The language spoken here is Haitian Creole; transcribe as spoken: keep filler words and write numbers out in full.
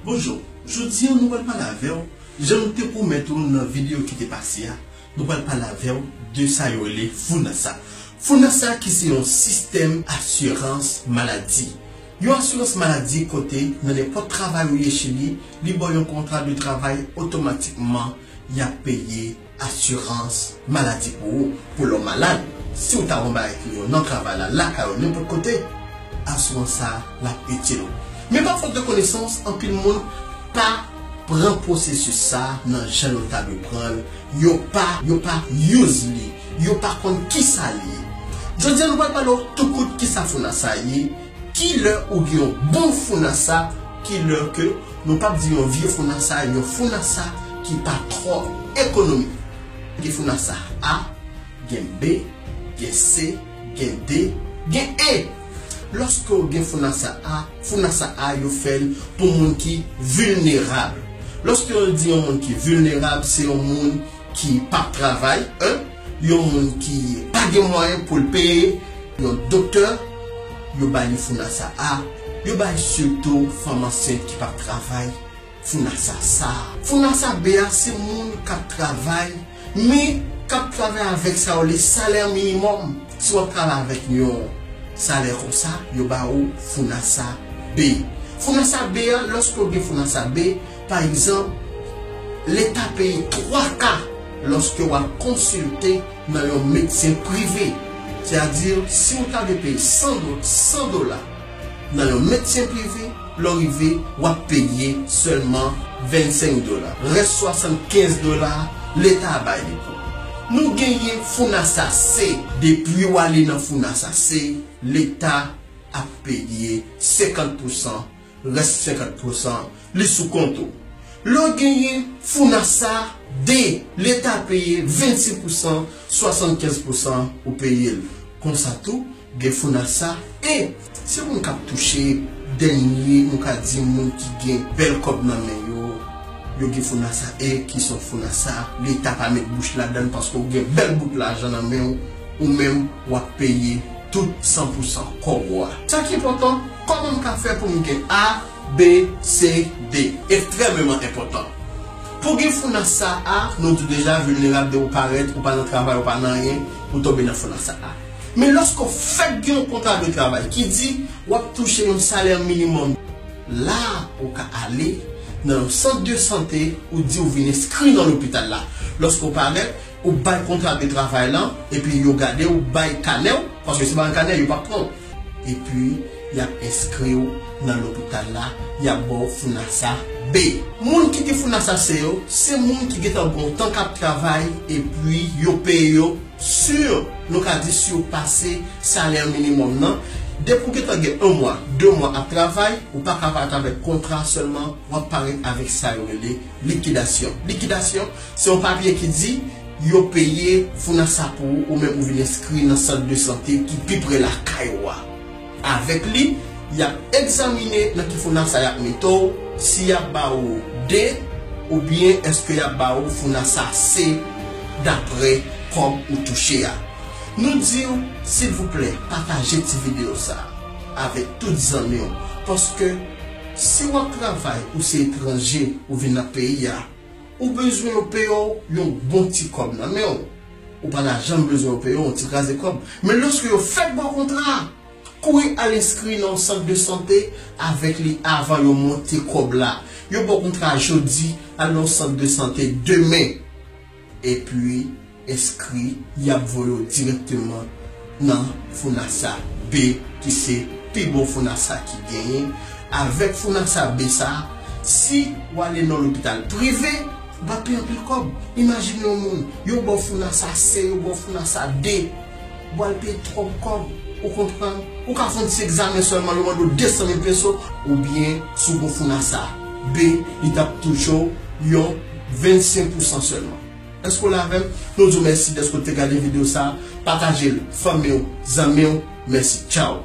Bonjou, jodi a nou pral pale avè w, jan nou te pwomèt ou nan videyo ki te pase a, nou pral pale avè w de sa yo rele FUNASA. FUNASA ki se yon sistèm asirans maladi. Yon asirans maladi kote nan nenpòt travay ou ye Chili, li ba w yon kontra de travay otomatikman, y ap peye asirans maladi pou ou, pou lè w malad. Si w ta anba ekri w nan travay la, lakay ou, nenpòt kote, asirans sa a, l ap itil ou. Men pa fòt de konesans, anpil moun pa pran pwosesis sa a nan jan yo ta dwe pran l. Yo pa, yo pa use li. Yo pa konn kisa li ye. Jodi a, nou pral pale w tou kout kisa FUNASA ye, kilè ou gen yon bon FUNASA, kilè ke nou p ap di yon vye FUNASA, yon FUNASA ki pa twò ekonomik. Gen FUNASA A, gen B, gen C, gen D, gen E. Lòske w gen FUNASA A, FUNASA A yo fè l pou moun ki vilnerab. Lòske yo di yon moun ki vilnerab, se yon moun ki p ap travay, en, yon moun ki pa gen mwayen pou l peye yon doktè, yo ba li FUNASA A, yo bay sitou fanm ansent ki p ap travay FUNASA sa. FUNASA B a, se moun k ap travay, men k ap travay avèk sa yo rele salè minimòm. Si w ap travay avèk yon salè konsa, yo ba ou FUNASA B. FUNASA B a, lòske w gen FUNASA B, pa egzanp, Leta peye twa ka lòske w al konsilte nan yon medsen prive. Sètadi, si w ta dwe peye san do-, san dola nan yon medsen prive, lè w rive, w ap peye sèlman vennsenk dola. Rès swasannkenz dola, Leta a bay li pou ou. Nou genyen FUNASA C. Depi w ale nan FUNASA C, Leta ap peye senkant pousan, rès senkant pousan, li sou kont ou. Lè w genyen FUNASA D, Leta peye vennsis pousan, swasannkenz pousan ou peye l. Konsa tou, gen FUNASA E. Se moun k ap touche dènye, nou ka di moun ki gen bèl kòb nan men yo, yo gen FUNASA E, ki se yon FUNASA, Leta pa met bouch ladan l paske w gen bèl bout lajan nan men w, ou menm w ap peye tout san pousan kòb ou a. Sa ki enpòtan, kòman m ka fè pou m gen A, B, C, D? Ekstrèmeman enpòtan. Pou gen FUNASA A, nou di w deja vilnerab, depi w parèt, ou pa nan travay, ou pa nan anyen, ou tonbe nan FUNASA A. Men lòske w fèk gen yon kontra de travay ki di w ap touche yon salè minimòm, la ou ka ale nan yon sant de sante, ou di w vin enskri nan lopital la. Lòske w parèt, ou bay kontra de travay lan, epi yo gade w, bay kanè w, paske si w pa gen kanè, yo p ap pran w. Epi, y ap enskri w nan lopital la, y ap ba w FUNASA B. Moun ki gen FUNASA C yo, se moun ki gentan gen yon tan k ap travay, epi yo peye yo, si nou ka di, si yo pase salè minimòm nan. Depi w gentan gen yon mwa, de mwa ap travay, ou pa ka parèt avèk kontra sèlman, w ap parèt avèk sa yo rele likidasyon. Likidasyon, se yon papye ki di yo peye FUNASA pou ou, ou menm ou vin enskri nan sant de sante ki pi pre lakay ou a. Avèk li, y ap egzamine nan ki FUNASA y ap mete w, si y ap ba ou D, oubyen èske y ap ba ou FUNASA C, daprè kòb ou touche a. Nou di w, silvouplè, pataje ti videyo sa a avèk tout zanmi w, paske si w ap travay, ou se etranje, ou vin nan peyi a, ou bezwen yo peye w yon bon ti kòb nan men w. Ou pa ta janm bezwen yo peye w yon ti kraze kòb. Men lòske yo fèk ba w kontra a, kouri al enskri nan yon sant de sante avèk li avan yo monte kòb la. Yo ba w kontra a jodi, al nan yon sant de sante demen. Epi, enskri, y ap voye w dirèkteman nan FUNASA B, ki se pi bon FUNASA ki genyen. Avèk FUNASA B sa, si w ale nan lopital prive, w ap peye anpil kòb. Imajine yon moun, yo ba w FUNASA C, yo ba w FUNASA D, w al peye twòp kòb, ou konprann? Ou ka fè yon ti egzamen sèlman, yo mande w de san mil peso, oubyen si w gon FUNASA B, li t ap touche w yon vennsenk pousan sèlman. Èske w la avè m? Nou di w mèsi dèske w te gade videyo sa a. Pataje l, fanmi w, zanmi w. Mèsi. Tchaw.